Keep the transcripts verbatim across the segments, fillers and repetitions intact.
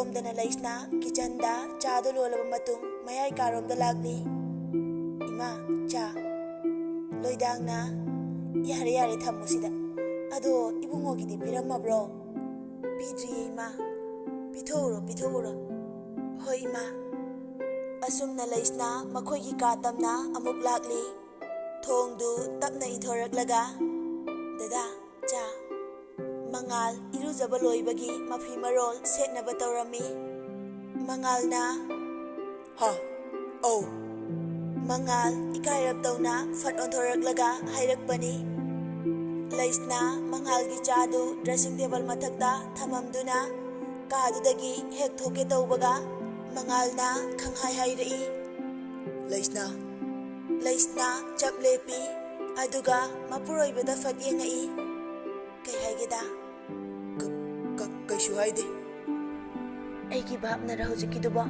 ꯁꯣꯝꯗꯅ ꯂꯩꯁꯅꯥ ꯀꯤꯆꯟꯗ ꯆꯥꯗꯣ ꯂꯣꯜꯂꯕ ꯃꯇꯨꯡ ꯃꯌꯥꯏ ꯀꯥꯔꯣꯝꯗ ꯂꯥꯛꯂꯤ꯫ "ꯏꯃꯥ, ꯆꯥ꯫" ꯂꯣꯏꯗꯥꯡꯅ, "ꯌꯥꯔꯦ, ꯌꯥꯔꯦ, ꯊꯝꯃꯨ ꯁꯤꯗ꯫ ꯑꯗꯣ ꯏꯕꯨꯡꯉꯣꯒꯤꯗꯤ ꯄꯤꯔꯝꯃꯕ꯭ꯔꯣ?" "ꯄꯤꯗ꯭ꯔꯤꯌꯦ, ꯏꯃꯥ꯫ ꯄꯤꯊꯣꯛꯎꯔꯣ, ꯄꯤꯊꯣꯛꯎꯔꯣ꯫" "ꯍꯣꯏ, ꯏꯃꯥ꯫" ꯑꯁꯨꯝꯅ ꯂꯩꯁꯅꯥ ꯃꯈꯣꯏꯒꯤ ꯀꯥ ꯇꯝꯅ ꯑꯃꯨꯛ ꯂꯥꯛꯂꯤ꯫ ꯊꯣꯡꯗꯨ ꯇꯞꯅ ꯏꯟꯊꯣꯔꯛꯂꯒ, "ꯗꯗꯥ, ꯆꯥ꯫" ꯃꯉꯥꯜ ꯏꯔꯨꯖꯕ ꯂꯣꯏꯕꯒꯤ ꯃꯐꯤ ꯃꯔꯣꯜ ꯁꯦꯠꯅꯕ ꯇꯧꯔꯝꯃꯤ꯫ ꯃꯉꯥꯜꯅ, "ꯍꯥ, ꯑꯧ꯫" ꯃꯉꯥꯜ ꯏꯀꯥꯏꯔꯞ ꯇꯧꯅ ꯐꯠ ꯑꯣꯟꯊꯣꯔꯛꯂꯒ ꯍꯥꯏꯔꯛꯄꯅꯤ꯫ ꯂꯩꯁꯅꯥ ꯃꯉꯥꯜꯒꯤ ꯆꯥꯗꯨ dressing table ꯃꯊꯛꯇ ꯊꯝꯃꯝꯗꯨꯅ ꯀꯥꯗꯨꯗꯒꯤ ꯍꯦꯛ ꯊꯣꯛꯀꯦ ꯇꯧꯕꯒ ꯃꯉꯥꯜꯅ ꯈꯪꯍꯥꯏ ꯍꯥꯏꯔꯛꯏ꯫ "ꯂꯩꯁꯅꯥ꯫" ꯂꯩꯁꯅꯥ ꯆꯞ ꯂꯦꯞꯄꯤ, ꯑꯗꯨꯒ ꯃꯄꯨꯔꯣꯏꯕꯗ ꯐꯠ ꯌꯦꯡꯉꯛꯏ꯫ "ꯀꯩ ꯍꯥꯏꯒꯦꯗ?" "ꯀ-, ꯀ-, ꯀꯩꯁꯨ ꯍꯥꯏꯗꯦ꯫" "ꯑꯩꯒꯤ ꯚꯥꯞꯅꯔ ꯍꯧꯖꯤꯛꯀꯤꯗꯨꯕꯣ?"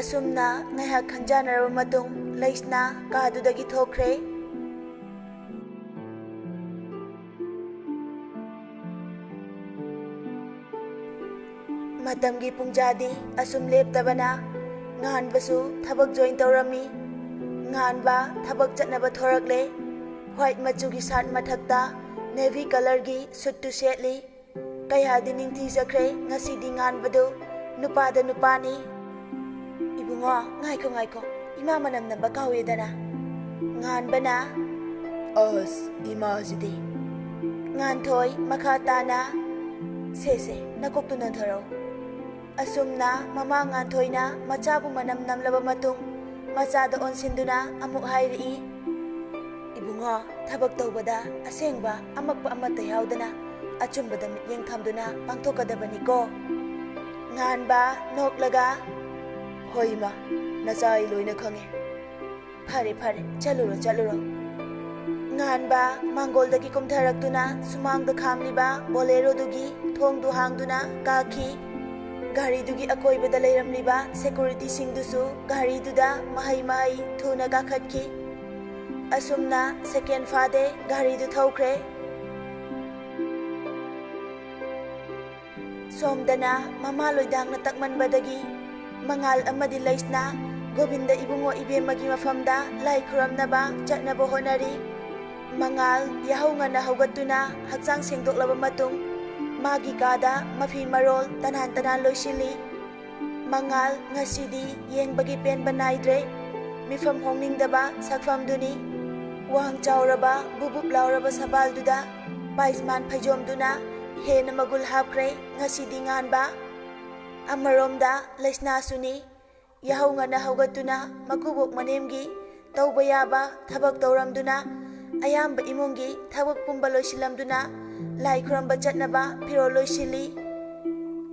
ꯑꯁꯨꯝꯅ ꯉꯥꯏꯍꯥꯛ ꯈꯟꯖꯥꯟꯅꯔꯕ ꯃꯇꯨꯡ ꯂꯩꯁꯅꯥ ꯀꯥꯗꯨꯗꯒꯤ ꯊꯣꯛꯈ꯭ꯔꯦ꯫ ꯃꯇꯝꯒꯤ ꯄꯨꯡꯖꯥꯗꯤ ꯑꯁꯨꯝ ꯂꯦꯞꯇꯕꯅ ꯉꯥꯟꯕꯁꯨ ꯊꯕꯛ join ꯇꯧꯔꯝꯃꯤ꯫ ꯉꯥꯟꯕ ꯊꯕꯛ ꯆꯠꯅꯕ ꯊꯣꯔꯛꯂꯦ꯫ White ꯃꯆꯨꯒꯤ shirt ꯃꯊꯛꯇ navy colourꯒꯤ suitꯇꯨ ꯁꯦꯠꯂꯤ꯫ ꯀꯌꯥꯗꯤ ꯅꯤꯡꯊꯤꯖꯈ꯭ꯔꯦ ꯉꯁꯤꯗꯤ ꯉꯥꯟꯕꯗꯨ꯫ ꯅꯨꯄꯥꯗ ꯅꯨꯄꯥꯅꯤ꯫ "ꯏꯕꯨꯡꯉꯣ, ꯉꯥꯏꯈꯣ, ꯉꯥꯏꯈꯣ꯫ ꯏꯃꯥ ꯃꯅꯝ ꯅꯝꯕ ꯀꯥꯎꯔꯦꯗꯅ꯫" ꯉꯥꯟꯕꯅ, "ꯑꯁ, ꯏꯃꯥꯁꯤꯗꯤ꯫" ꯉꯥꯟꯊꯣꯏ ꯃꯈꯥ ꯇꯥꯅ, "ꯁꯦ, ꯁꯦ, ꯅꯀꯣꯛꯇꯨ ꯅꯣꯟꯊꯔꯛꯎ꯫" ꯑꯁꯨꯝꯅ ꯃꯃꯥ ꯉꯥꯟꯊꯣꯏꯅ ꯃꯆꯥꯕꯨ ꯃꯅꯝ ꯅꯝꯂꯕ ꯃꯇꯨꯡ ꯃꯆꯥꯗ ꯑꯣꯟꯁꯤꯟꯗꯨꯅ ꯑꯃꯨꯛ ꯍꯥꯏꯔꯛꯏ, "ꯏꯕꯨꯡꯉꯣ, ꯊꯕꯛ ꯇꯧꯕꯗ ꯑꯁꯦꯡꯕ ꯑꯃꯛꯄ ꯑꯃꯠꯇ ꯌꯥꯎꯗꯅ ꯑꯆꯨꯝꯕꯗ ꯃꯤꯠꯌꯦꯡ ꯊꯝꯗꯨꯅ ꯄꯥꯡꯊꯣꯛꯀꯗꯕꯅꯤꯀꯣ꯫" ꯉꯥꯟꯕ ꯅꯣꯛꯂꯒ, "ꯍꯣꯏ ꯏꯃꯥ, ꯅꯆꯥ ꯑꯩ ꯂꯣꯏꯅ ꯈꯪꯉꯦ꯫ ꯐꯔꯦ, ꯐꯔꯦ, ꯆꯠꯂꯨꯔꯣ, ꯆꯠꯂꯨꯔꯣ꯫" ꯉꯥꯟꯕ ꯃꯥꯡꯒꯣꯜꯗꯒꯤ ꯀꯨꯝꯊꯔꯛꯇꯨꯅ ꯁꯨꯃꯥꯡꯗ ꯈꯥꯝꯂꯤꯕ Boleroꯗꯨꯒꯤ ꯊꯣꯡꯗꯨ ꯍꯥꯡꯗꯨꯅ ꯀꯥꯈꯤ꯫ ꯒꯥꯔꯤꯗꯨꯒꯤ ꯑꯀꯣꯏꯕꯗ ꯂꯩꯔꯝꯂꯤꯕ securityꯁꯤꯡꯗꯨꯁꯨ ꯒꯥꯔꯤꯗꯨꯗ ꯃꯍꯩ ꯃꯍꯩ ꯊꯨꯅ ꯀꯥꯈꯠꯈꯤ꯫ ꯑꯁꯨꯝꯅ second ꯐꯥꯗꯦ ꯒꯥꯔꯤꯗꯨ ꯊꯧꯈ꯭ꯔꯦ꯫ ꯁꯣꯝꯗꯅ ꯃꯃꯥ ꯂꯣꯏꯗꯥꯡꯅ ꯇꯛꯃꯟꯕꯗꯒꯤ ꯃꯉꯥꯜ ꯑꯃꯗꯤ ꯂꯩꯁꯅꯥ ꯒꯣꯕꯤꯟꯗ ꯏꯕꯨꯡꯉꯣ ꯏꯕꯦꯝꯃꯒꯤ ꯃꯐꯝꯗ ꯂꯥꯏ ꯈꯨꯔꯝꯅꯕ ꯆꯠꯅꯕ ꯍꯣꯠꯅꯔꯤ꯫ ꯃꯉꯥꯜ ꯌꯥꯍꯧ ꯉꯟꯅ ꯍꯧꯒꯠꯇꯨꯅ ꯍꯛꯆꯥꯡ ꯁꯦꯡꯗꯣꯛꯂꯕ ꯃꯇꯨꯡ ꯃꯥꯒꯤ ꯀꯥꯗ ꯃꯐꯤ ꯃꯔꯣꯜ ꯇꯅꯥꯟ ꯇꯅꯥꯟ ꯂꯣꯏꯁꯤꯜꯂꯤ꯫ ꯃꯉꯥꯜ ꯉꯁꯤꯗꯤ ꯌꯦꯡꯕꯒꯤ ꯄꯦꯟꯕ ꯅꯥꯏꯗ꯭ꯔꯦ꯫ ꯃꯤꯐꯝ ꯍꯣꯡꯅꯤꯡꯗꯕ ꯁꯛꯐꯝꯗꯨꯅꯤ꯫ ꯋꯥꯡ ꯆꯥꯎꯔꯕ ꯕꯨꯕꯨꯞ ꯂꯥꯎꯔꯕ ꯁꯕꯥꯜꯗꯨꯗ ꯄꯥꯏꯖꯃꯥꯟ ꯐꯩꯖꯣꯝꯗꯨꯅ ꯍꯦꯟꯅ ꯃꯒꯨꯜ ꯍꯥꯞꯈ꯭ꯔꯦ ꯉꯁꯤꯗꯤ ꯉꯥꯟꯕ꯫ ꯑꯃꯔꯣꯝꯗ ꯂꯩꯁꯅꯥꯁꯨꯅꯤ꯫ ꯌꯥꯍꯧ ꯉꯟꯅ ꯍꯧꯒꯠꯇꯨꯅ ꯃꯀꯨꯕꯣꯛ ꯃꯅꯦꯝꯒꯤ ꯇꯧꯕ ꯌꯥꯕ ꯊꯕꯛ ꯇꯧꯔꯝꯗꯨꯅ ꯑꯌꯥꯝꯕ ꯏꯃꯨꯡꯒꯤ ꯊꯕꯛ ꯄꯨꯝꯕ ꯂꯣꯏꯁꯤꯜꯂꯝꯗꯨꯅ ꯂꯥꯏ ꯈꯨꯔꯝꯕ ꯆꯠꯅꯕ ꯐꯤꯔꯣꯜ ꯂꯣꯏꯁꯤꯜꯂꯤ꯫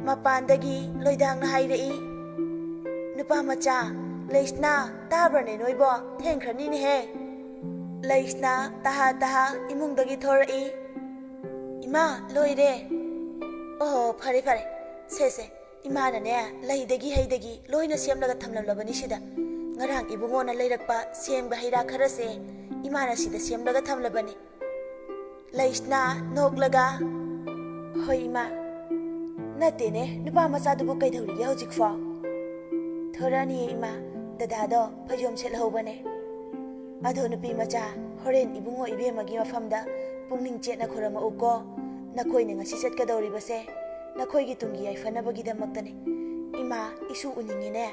ꯃꯄꯥꯟꯗꯒꯤ ꯂꯣꯏꯗꯥꯡꯅ ꯍꯥꯏꯔꯛꯏ, "ꯅꯨꯄꯥ ꯃꯆꯥ, ꯂꯩꯁꯅꯥ, ꯇꯥꯕ꯭ꯔꯅꯦ ꯅꯣꯏꯕꯣ? ꯊꯦꯡꯈ꯭ꯔꯅꯤꯅꯦꯍꯦ!" ꯂꯩꯁꯅꯥ ꯇꯍꯥ ꯇꯍꯥ ꯏꯃꯨꯡꯗꯒꯤ ꯊꯣꯔꯛꯏ꯫ "ꯏꯃꯥ, ꯂꯣꯏꯔꯦ꯫" "ꯑꯣꯍꯣ, ꯐꯔꯦ ꯐꯔꯦ꯫ ꯁꯦ ꯁꯦ, ꯏꯃꯥꯅꯅꯦ ꯂꯩꯗꯒꯤ ꯍꯩꯗꯒꯤ ꯂꯣꯏꯅ ꯁꯦꯝꯂꯒ ꯊꯝꯂꯝꯂꯕꯅꯤ ꯁꯤꯗ꯫ ꯉꯔꯥꯡ ꯏꯕꯨꯡꯉꯣꯅ ꯂꯩꯔꯛꯄ ꯁꯦꯝꯕ ꯍꯩ ꯔꯥ ꯈꯔꯁꯦ ꯏꯃꯥꯅ ꯁꯤꯗ ꯁꯦꯝꯂꯒ ꯊꯝꯂꯕꯅꯤ꯫" ꯂꯩꯁꯅꯥ ꯅꯣꯛꯂꯒ, "ꯍꯣꯏ ꯏꯃꯥ꯫ ꯅꯠꯇꯦꯅꯦ, ꯅꯨꯄꯥ ꯃꯆꯥꯗꯨꯕꯨ ꯀꯩꯗꯧꯔꯤꯒꯦ ꯍꯧꯖꯤꯛꯐꯥꯎ?" "ꯊꯣꯔꯛꯑꯅꯤꯌꯦ ꯏꯃꯥ, ꯗꯗꯥꯗꯣ ꯐꯩꯖꯣꯝ ꯁꯦꯠꯍꯧꯕꯅꯦ꯫ ꯑꯗꯣ ꯅꯨꯄꯤ ꯃꯆꯥ, ꯍꯣꯔꯦꯟ ꯏꯕꯨꯡꯉꯣ ꯏꯕꯦꯝꯃꯒꯤ ꯃꯐꯝꯗ ꯄꯨꯛꯅꯤꯡ ꯆꯦꯠꯅ ꯈꯨꯔꯝꯃꯛꯎꯀꯣ꯫ ꯅꯈꯣꯏꯅ ꯉꯁꯤ ꯆꯠꯀꯗꯧꯔꯤꯕꯁꯦ ꯅꯈꯣꯏꯒꯤ ꯇꯨꯡꯒꯤ ꯌꯥꯏꯐꯅꯕꯒꯤꯗꯃꯛꯇꯅꯤ꯫ ꯏꯃꯥ, ꯏꯁꯨ ꯎꯅꯤꯡꯉꯤꯅꯦ꯫"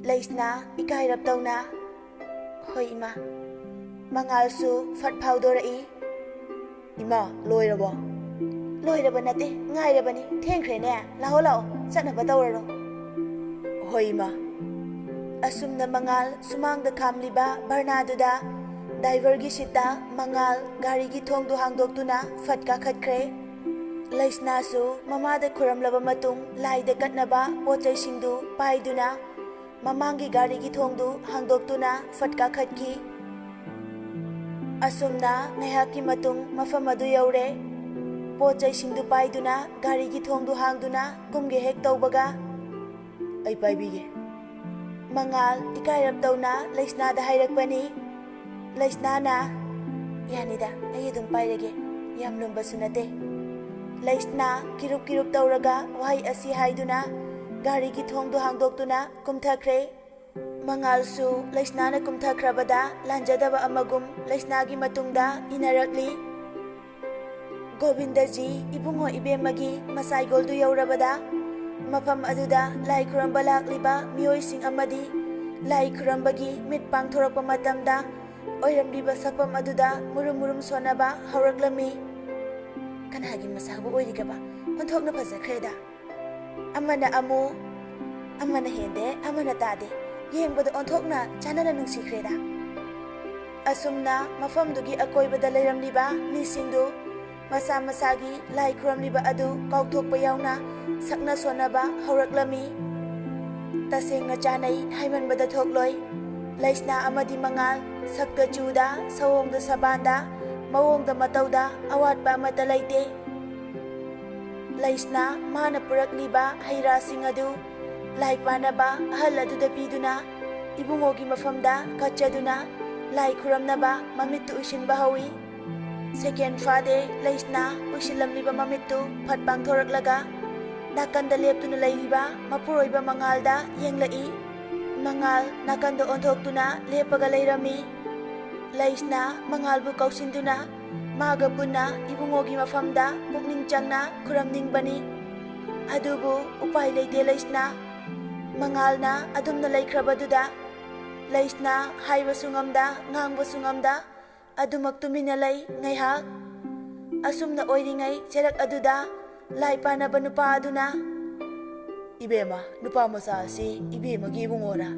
ꯂꯩꯁꯅꯥ ꯏꯀꯥꯏꯔꯞ ꯇꯧꯅ, "ꯍꯣꯏ ꯏꯃꯥ꯫" ꯃꯉꯥꯜꯁꯨ ꯐꯠ ꯐꯥꯎꯗꯣꯔꯛꯏ꯫ "ꯏꯃꯥ, ꯂꯣꯏꯔꯕꯣ?" "ꯂꯣꯏꯔꯕ ꯅꯠꯇꯦ, ꯉꯥꯏꯔꯕꯅꯤ꯫ ꯊꯦꯡꯈ꯭ꯔꯦꯅꯦ, ꯂꯥꯛꯑꯣ ꯂꯥꯛꯑꯣ, ꯆꯠꯅꯕ ꯇꯧꯔꯔꯣ꯫" "ꯍꯣꯏ ꯏꯃꯥ꯫" ꯑꯁꯨꯝꯅ ꯃꯉꯥꯜ ꯁꯨꯃꯥꯡꯗ ꯈꯥꯝꯂꯤꯕ ꯚꯔꯅꯥꯗꯨꯗ ꯗ꯭ꯔꯥꯏꯚꯔꯒꯤ ꯁꯤꯠꯇ ꯃꯉꯥꯜ ꯒꯥꯔꯤꯒꯤ ꯊꯣꯡꯗꯨ ꯍꯥꯡꯗꯣꯛꯇꯨꯅ ꯐꯠ ꯀꯥꯈꯠꯈ꯭ꯔꯦ꯫ ꯂꯩꯁꯅꯥꯁꯨ ꯃꯃꯥꯗ ꯈꯨꯔꯝꯂꯕ ꯃꯇꯨꯡ ꯂꯥꯏꯗ ꯀꯠꯅꯕ ꯄꯣꯠ ꯆꯩꯁꯤꯡꯗꯨ ꯄꯥꯏꯗꯨꯅ ꯃꯃꯥꯡꯒꯤ ꯒꯥꯔꯤꯒꯤ ꯊꯣꯡꯗꯨ ꯍꯥꯡꯗꯣꯛꯇꯨꯅ ꯐꯠ ꯀꯥꯈꯠꯈꯤ꯫ ꯑꯁꯨꯝꯅ ꯉꯥꯏꯍꯥꯛꯀꯤ ꯃꯇꯨꯡ ꯃꯐꯝ ꯑꯗꯨ ꯌꯧꯔꯦ꯫ ꯄꯣꯠ ꯆꯩꯁꯤꯡꯗꯨ ꯄꯥꯏꯗꯨꯅ ꯒꯥꯔꯤꯒꯤ ꯊꯣꯡꯗꯨ ꯍꯥꯡꯗꯨꯅ ꯀꯨꯝꯒꯦ ꯍꯦꯛ ꯇꯧꯕꯒ, "ꯑꯩ ꯄꯥꯏꯕꯤꯒꯦ꯫" ꯃꯉꯥꯜ ꯏꯀꯥꯏꯔꯞ ꯇꯧꯅ ꯂꯩꯁꯅꯥꯗ ꯍꯥꯏꯔꯛꯄꯅꯤ꯫ ꯂꯩꯁꯅꯥꯅ, "ꯌꯥꯅꯤꯗ, ꯑꯩ ꯑꯗꯨꯝ ꯄꯥꯏꯔꯒꯦ, ꯌꯥꯝ ꯂꯨꯝꯕꯁꯨ ꯅꯠꯇꯦ꯫" ꯂꯩꯁꯅꯥ ꯀꯤꯔꯨꯞ ꯀꯤꯔꯨꯞ ꯇꯧꯔꯒ ꯋꯥꯍꯩ ꯑꯁꯤ ꯍꯥꯏꯗꯨꯅ ꯒꯥꯔꯤꯒꯤ ꯊꯣꯡꯗꯨ ꯍꯥꯡꯗꯣꯛꯇꯨꯅ ꯀꯨꯝꯊꯈ꯭ꯔꯦ꯫ ꯃꯉꯥꯜꯁꯨ ꯂꯩꯁꯅꯥꯅ ꯀꯨꯝꯊꯈ꯭ꯔꯕꯗ ꯂꯥꯟꯖꯗꯕ ꯑꯃꯒꯨꯝ ꯂꯩꯁꯅꯥꯒꯤ ꯃꯇꯨꯡꯗ ꯏꯟꯅꯔꯛꯂꯤ꯫ ꯒꯣꯕꯤꯟꯗꯖꯤ ꯏꯕꯨꯡꯉꯣ ꯏꯕꯦꯝꯃꯒꯤ ꯃꯁꯥꯏꯒꯣꯜꯗꯨ ꯌꯧꯔꯕꯗ, ꯃꯐꯝ ꯑꯗꯨꯗ ꯂꯥꯏ ꯈꯨꯔꯝꯕ ꯂꯥꯛꯂꯤꯕ ꯃꯤꯑꯣꯏꯁꯤꯡ ꯑꯃꯗꯤ ꯂꯥꯏ ꯈꯨꯔꯝꯕꯒꯤ ꯃꯤꯠ ꯄꯥꯡꯊꯣꯔꯛꯄ ꯃꯇꯝꯗ ꯑꯣꯏꯔꯝꯂꯤꯕ ꯁꯛꯐꯝ ꯑꯗꯨꯗ ꯃꯨꯔꯨꯝ ꯃꯨꯔꯨꯝ ꯁꯣꯟꯅꯕ ꯍꯧꯔꯛꯂꯝꯃꯤ꯫ ꯀꯅꯥꯒꯤ ꯃꯁꯥꯕꯨ ꯑꯣꯏꯔꯤꯒꯕ? ꯑꯣꯟꯊꯣꯛꯅ ꯐꯖꯈ꯭ꯔꯦꯗ꯫ ꯑꯃꯅ ꯑꯃꯨ, ꯑꯃꯅ ꯍꯦꯟꯗꯦ, ꯑꯃꯅ ꯇꯥꯗꯦ꯫ ꯌꯦꯡꯕꯗ ꯑꯣꯟꯊꯣꯛꯅ ꯆꯥꯟꯅꯅ ꯅꯨꯡꯁꯤꯈ꯭ꯔꯦꯗ꯫ ꯑꯁꯨꯝꯅ ꯃꯐꯝꯗꯨꯒꯤ ꯑꯀꯣꯏꯕꯗ ꯂꯩꯔꯝꯂꯤꯕ ꯃꯤꯁꯤꯡꯗꯨ ꯃꯁꯥ ꯃꯁꯥꯒꯤ ꯂꯥꯏ ꯈꯨꯔꯝꯂꯤꯕ ꯑꯗꯨ ꯀꯥꯎꯊꯣꯛꯄ ꯌꯥꯎꯅ ꯁꯛꯅ ꯁꯣꯟꯅꯕ ꯍꯧꯔꯛꯂꯝꯃꯤ꯫ ꯇꯁꯦꯡꯅ ꯆꯥꯅꯩ ꯍꯥꯏꯃꯟꯕꯗ ꯊꯣꯛꯂꯣꯏ꯫ ꯂꯩꯁꯅꯥ ꯑꯃꯗꯤ ꯃꯉꯥꯜ, ꯁꯛꯇ ꯆꯨꯗ, ꯁꯑꯣꯡꯗ ꯁꯕꯥꯟꯗ, ꯃꯑꯣꯡꯗ ꯃꯇꯧꯗ ꯑꯋꯥꯠꯄ ꯑꯃꯠꯇ ꯂꯩꯇꯦ꯫ ꯂꯩꯁꯅꯥ ꯃꯥꯅ ꯄꯨꯔꯛꯂꯤꯕ ꯍꯩ ꯔꯥꯁꯤꯡ ꯑꯗꯨ ꯂꯥꯏ ꯄꯥꯟꯅꯕ ꯑꯍꯜ ꯑꯗꯨꯗ ꯄꯤꯗꯨꯅ, ꯏꯕꯨꯡꯉꯣꯒꯤ ꯃꯐꯝꯗ ꯀꯠꯆꯗꯨꯅ ꯂꯥꯏ ꯈꯨꯔꯝꯅꯕ ꯃꯃꯤꯠꯇꯨ ꯎꯏꯁꯤꯟꯕ ꯍꯧꯏ꯫ ꯁꯦꯀꯦꯟ ꯐꯥꯗꯦ ꯂꯩꯁꯅꯥ ꯎꯏꯁꯤꯜꯂꯝꯂꯤꯕ ꯃꯃꯤꯠꯇꯨ ꯐꯠ ꯄꯥꯡꯊꯣꯔꯛꯂꯒ ꯅꯥꯀꯟꯗ ꯂꯦꯞꯇꯨꯅ ꯂꯩꯔꯤꯕ ꯃꯄꯨꯔꯣꯏꯕ ꯃꯉꯥꯜꯗ ꯌꯦꯡꯂꯛꯏ꯫ ꯃꯉꯥꯜ ꯅꯥꯀꯟꯗ ꯑꯣꯟꯊꯣꯛꯇꯨꯅ ꯂꯦꯞꯄꯒ ꯂꯩꯔꯝꯃꯤ꯫ ꯂꯩꯁꯅꯥ ꯃꯉꯥꯜꯕꯨ ꯀꯧꯁꯤꯟꯗꯨꯅ ꯃꯥꯒ ꯄꯨꯟꯅ ꯏꯕꯨꯡꯉꯣꯒꯤ ꯃꯐꯝꯗ ꯄꯨꯛꯅꯤꯡ ꯆꯪꯅ ꯈꯨꯔꯝꯅꯤꯡꯕꯅꯤ꯫ ꯑꯗꯨꯕꯨ ꯎꯄꯥꯏ ꯂꯩꯇꯦ ꯂꯩꯁꯅꯥ꯫ ꯃꯉꯥꯜꯅ ꯑꯗꯨꯝꯅ ꯂꯩꯈ꯭ꯔꯕꯗꯨꯗ ꯂꯩꯁꯅꯥ ꯍꯥꯏꯕꯁꯨ ꯉꯝꯗ, ꯉꯥꯡꯕꯁꯨ ꯉꯝꯗ, ꯑꯗꯨꯃꯛ ꯇꯨꯃꯤꯟꯅ ꯂꯩ ꯉꯥꯏꯍꯥꯛ꯫ ꯑꯁꯨꯝꯅ ꯑꯣꯏꯔꯤꯉꯩ ꯆꯔꯛ ꯑꯗꯨꯗ ꯂꯥꯏ ꯄꯥꯟꯅꯕ ꯅꯨꯄꯥ ꯑꯗꯨꯅ, "ꯏꯕꯦꯝꯃ, ꯅꯨꯄꯥ ꯃꯆꯥ ꯑꯁꯤ ꯏꯕꯦꯝꯃꯒꯤ ꯏꯕꯨꯡꯉꯣꯔꯥ?"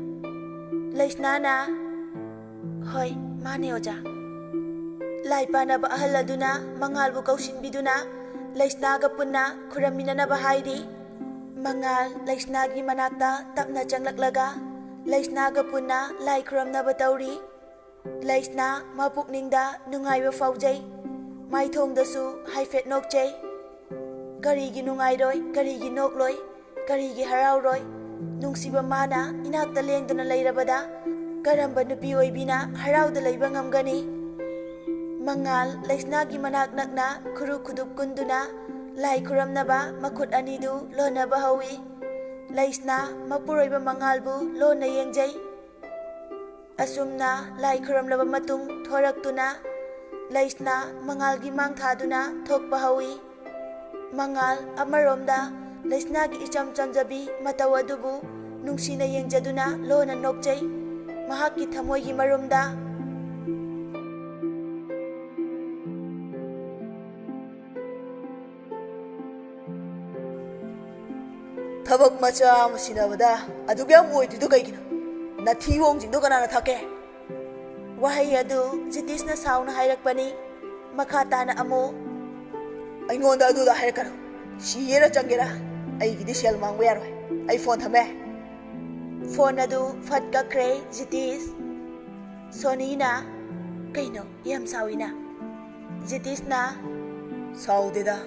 ꯂꯩꯁꯅꯥꯅ, "ꯍꯣꯏ, ꯃꯥꯅꯦ ꯑꯣꯖꯥ꯫" ꯂꯥꯏ ꯄꯥꯟꯅꯕ ꯑꯍꯜ ꯑꯗꯨꯅ ꯃꯉꯥꯜꯕꯨ ꯀꯧꯁꯤꯟꯕꯤꯗꯨꯅ ꯂꯩꯁꯅꯥꯒ ꯄꯨꯟꯅ ꯈꯨꯔꯝꯃꯤꯟꯅꯅꯕ ꯍꯥꯏꯔꯤ꯫ ꯃꯉꯥꯜ ꯂꯩꯁꯅꯥꯒꯤ ꯃꯅꯥꯛꯇ ꯇꯞꯅ ꯆꯪꯂꯛꯂꯒ ꯂꯩꯁꯅꯥꯒ ꯄꯨꯟꯅ ꯂꯥꯏ ꯈꯨꯔꯝꯅꯕ ꯇꯧꯔꯤ꯫ ꯂꯩꯁꯅꯥ ꯃꯄꯨꯛꯅꯤꯡꯗ ꯅꯨꯡꯉꯥꯏꯕ ꯐꯥꯎꯖꯩ꯫ ꯃꯥꯏꯊꯣꯡꯗꯁꯨ ꯍꯥꯏꯐꯦꯠ ꯅꯣꯛꯆꯩ꯫ ꯀꯔꯤꯒꯤ ꯅꯨꯡꯉꯥꯏꯔꯣꯏ? ꯀꯔꯤꯒꯤ ꯅꯣꯛꯂꯣꯏ? ꯀꯔꯤꯒꯤ ꯍꯔꯥꯎꯔꯣꯏ? ꯅꯨꯡꯁꯤꯕ ꯃꯥꯅ ꯏꯅꯥꯛꯇ ꯂꯦꯡꯗꯅ ꯂꯩꯔꯕꯗ ꯀꯔꯝꯕ ꯅꯨꯄꯤ ꯑꯣꯏꯕꯤꯅ ꯍꯔꯥꯎꯗ ꯂꯩꯕ ꯉꯝꯒꯅꯤ? ꯃꯉꯥꯜ ꯂꯩꯁꯅꯥꯒꯤ ꯃꯅꯥꯛ ꯅꯛꯅ ꯈꯨꯔꯨ ꯈꯨꯗꯨꯞ ꯀꯨꯟꯗꯨꯅ ꯂꯥꯏ ꯈꯨꯔꯝꯅꯕ ꯃꯈꯨꯠ ꯑꯅꯤꯗꯨ ꯂꯣꯟꯅꯕ ꯍꯧꯏ꯫ ꯂꯩꯁꯅꯥ ꯃꯄꯨꯔꯣꯏꯕ ꯃꯉꯥꯜꯕꯨ ꯂꯣꯟꯅ ꯌꯦꯡꯖꯩ꯫ ꯑꯁꯨꯝꯅ ꯂꯥꯏ ꯈꯨꯔꯝꯂꯕ ꯃꯇꯨꯡ ꯊꯣꯔꯛꯇꯨꯅ ꯂꯩꯁꯅꯥ ꯃꯉꯥꯜꯒꯤ ꯃꯥꯡ ꯊꯥꯗꯨꯅ ꯊꯣꯛꯄ ꯍꯧꯏ꯫ ꯃꯉꯥꯜ ꯑꯃꯔꯣꯝꯗ ꯂꯩꯁꯅꯥꯒꯤ ꯏꯆꯝ ꯆꯝꯖꯕꯤ ꯃꯇꯧ ꯑꯗꯨꯕꯨ ꯅꯨꯡꯁꯤꯅ ꯌꯦꯡꯖꯗꯨꯅ ꯂꯣꯟꯅ ꯅꯣꯛꯆꯩ꯫ ꯃꯍꯥꯛꯀꯤ ꯊꯃꯣꯏꯒꯤ ꯃꯔꯨꯝꯗ꯫ ꯊꯕꯛ ꯃꯆꯥ ꯑꯃ ꯁꯤꯟꯅꯕꯗ ꯑꯗꯨꯛ ꯌꯥꯝ ꯑꯣꯏꯗ꯭ꯔꯤꯗꯣ ꯀꯩꯒꯤꯅꯣ? ꯅꯊꯤꯕꯣꯡꯁꯤꯡꯗꯣ ꯀꯅꯥꯅ ꯊꯛꯀꯦ? ꯋꯥꯍꯩ ꯑꯗꯨ ꯖꯤꯇꯤꯁꯅ ꯁꯥꯎꯅ ꯍꯥꯏꯔꯛꯄꯅꯤ꯫ ꯃꯈꯥ ꯇꯥꯅ ꯑꯃꯨꯛ꯫ ꯑꯩꯉꯣꯟꯗ ꯑꯗꯨꯗ ꯍꯥꯏꯔꯛꯀꯅꯨ꯫ ꯁꯤꯒꯦꯔꯥ ꯆꯪꯒꯦꯔꯥ, ꯑꯩꯒꯤꯗꯤ ꯁꯦꯜ ꯃꯥꯡꯕ ꯌꯥꯔꯣꯏ꯫ ꯑꯩ ꯐꯣꯟ ꯊꯝꯃꯦ꯫ ꯐꯣꯟ ꯑꯗꯨ ꯐꯠ ꯀꯛꯈ꯭ꯔꯦ ꯖꯤꯇꯤꯁ꯫ ꯁꯣꯅꯤꯅ, "ꯀꯩꯅꯣ ꯌꯥꯝ ꯁꯥꯎꯏꯅ?" ꯖꯤꯇꯤꯁꯅ, "ꯁꯥꯎꯗꯦꯗ꯫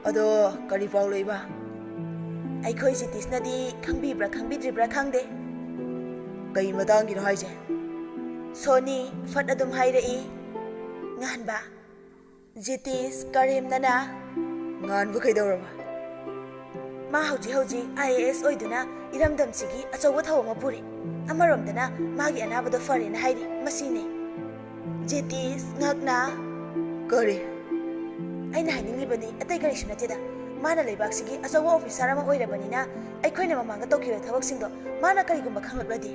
ꯑꯗꯣ ꯀꯔꯤ ꯄꯥꯎ ꯂꯩꯕ?" ꯑꯩꯈꯣꯏ ꯖꯤꯇꯤꯁꯅꯗꯤ ꯈꯪꯕꯤꯕ꯭ꯔꯥ ꯈꯪꯕꯤꯗ꯭ꯔꯤꯕ꯭ꯔꯥ ꯈꯪꯗꯦ꯫ "ꯀꯩ ꯃꯇꯥꯡꯒꯤꯅꯣ ꯍꯥꯏꯁꯦ?" ꯁꯣꯅꯤ ꯐꯠ ꯑꯗꯨꯝ ꯍꯥꯏꯔꯛꯏ, "ꯉꯥꯟꯕ, ꯖꯤꯇꯤꯁ ꯀꯔꯦꯝꯅꯅ ꯉꯥꯟꯕ ꯀꯩꯗꯧꯔꯕ?" "ꯃꯥ ꯍꯧꯖꯤꯛ ꯍꯧꯖꯤꯛ IAS ꯑꯣꯏꯗꯨꯅ ꯏꯔꯝꯗꯝꯁꯤꯒꯤ ꯑꯆꯧꯕ ꯊꯧ ꯑꯃ ꯄꯨꯔꯤ꯫ ꯑꯃꯔꯣꯝꯗꯅ ꯃꯥꯒꯤ ꯑꯅꯥꯕꯗꯣ ꯐꯔꯦꯅ ꯍꯥꯏꯔꯤ꯫ ꯃꯁꯤꯅꯦ꯫" ꯖꯤꯇꯤꯁ ꯉꯛꯅ, "ꯀꯔꯤ?" "ꯑꯩꯅ ꯍꯥꯏꯅꯤꯡꯂꯤꯕꯗꯤ ꯑꯇꯩ ꯀꯔꯤꯁꯨ ꯅꯠꯇꯦꯗ꯫ ꯃꯥꯅ ꯂꯩꯕꯥꯛꯁꯤꯒꯤ ꯑꯆꯧꯕ ꯑꯣꯐꯤꯁꯥꯔ ꯑꯃ ꯑꯣꯏꯔꯕꯅꯤꯅ ꯑꯩꯈꯣꯏꯅ ꯃꯃꯥꯡꯗ ꯇꯧꯈꯤꯕ ꯊꯕꯛꯁꯤꯡꯗꯣ ꯃꯥꯅ ꯀꯔꯤꯒꯨꯝꯕ ꯈꯪꯂꯛꯂꯗꯤ?"